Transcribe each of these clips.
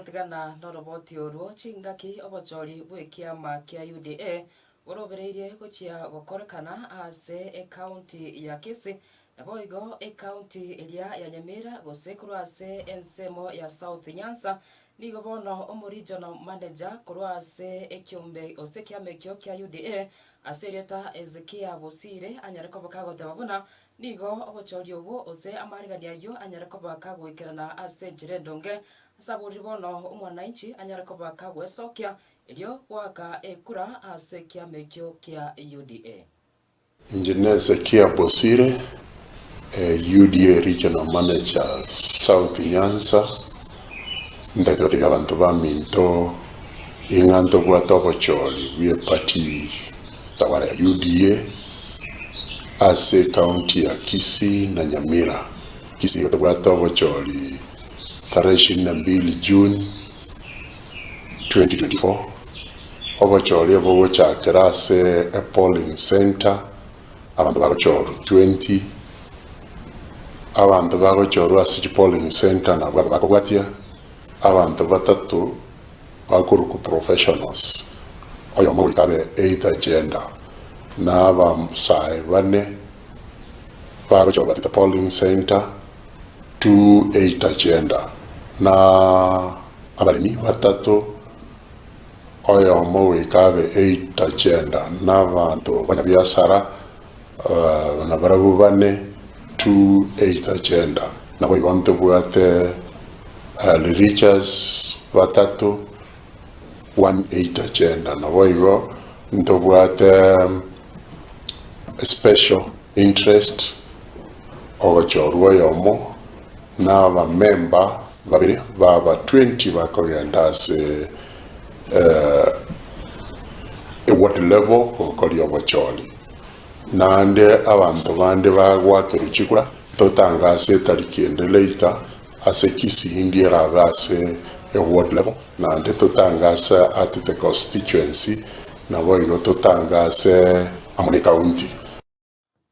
Togotigana noroboti orwo chingaki obochori bw'ekiama kia UDA borobereirie gochia gokorekana ase ecounty ya Kisii naboigo ecounty eria ya Nyamira gose korwa ase ensemo ya South Nyanza nigo bono omo regional manager korwa ase ekiombe gose ekiama ekio kia UDA ase erieta Hezekia Bosire anyare koba kagoteba buna Nigo obochori obwo, gose amaarigani ayio, anyare koba kagoikerana ase enchera endonge, ase aboriri bono omwananchi anyare koba kagwesokia, erio goaka ekura ase ekiama ekio kia UDA. Inche n'Hezekia Bosire, UDA Regional Manager South Nyanza, ntagete gotebia abanto baminto ing'a ntobwate obochori bw'eparty tawara ya UDA ase ecounty ya Kisii na Nyamira. Kisii igo tobwate obochori tarehe ishirini na mbili June 2024, obochori obo bogochakera ase epolling centre abanto bagochorwa 20, abanto bagochorwa ase chipolling centre nabwo aba bakobwatia abanto batato bakorokwa professionals, oyomo goika abe either gender, na abasae bane bagochorwa at the polling centre to either gender, na abaremi batato, oyomo goika abe either gender, na abanto abanyabiasara nabarabwo bane to either gender. Naboigo ntobwate Religious batato, one either gender. Naboigo ntobwate special interest ogochorwa oyomo na abamemba babere baba 20 bakogenda ase eward level gokoria obochori. Naende abanto bande bagoakerwa chikura totangase etariki ende later Ase Kisii ndierabe ase e ward level, naende totangase at the constituency, naboigo totangase amo ne county.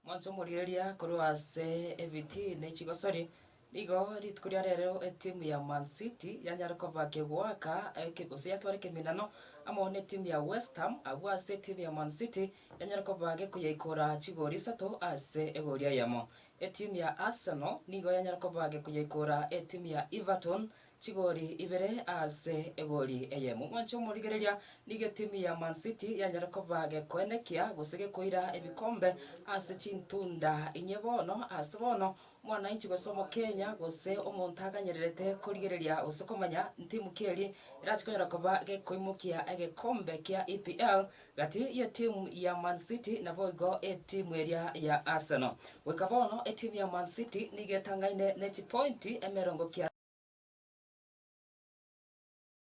Mwanche omorigereria korwa ase ebitii ne chigosori, nigo rituko ria rero etimu ya Man City yanyare koba kegoaka eke gose yatwara ekeminano amo ne etimu ya West Ham abwo ase etimu ya Man City yanyare koba gekoyaikora chigori isato ase egori eyemo. Etimu ya Arsenal nigo yanyara koba gekoyeikora etimu ya Everton chigori ibere ase egori eyemo. Mwanche omorigereria, nigo etimu ya Man City yanyara koba gekoenekia gose gekoira ebikombe ase chintunda inye bono ase bono mwananchi gose omokenya gose omonto aganyererete korigereria gose komanya ntimu ki eria erache konyara koba gekoimokia egekombe kia EPL Gati y'etimu ya Man City naboigo etimu eria ya Arsenal. Goika bono etimu ya Man City nigo etang'aine ne chipointi emerongo kianda.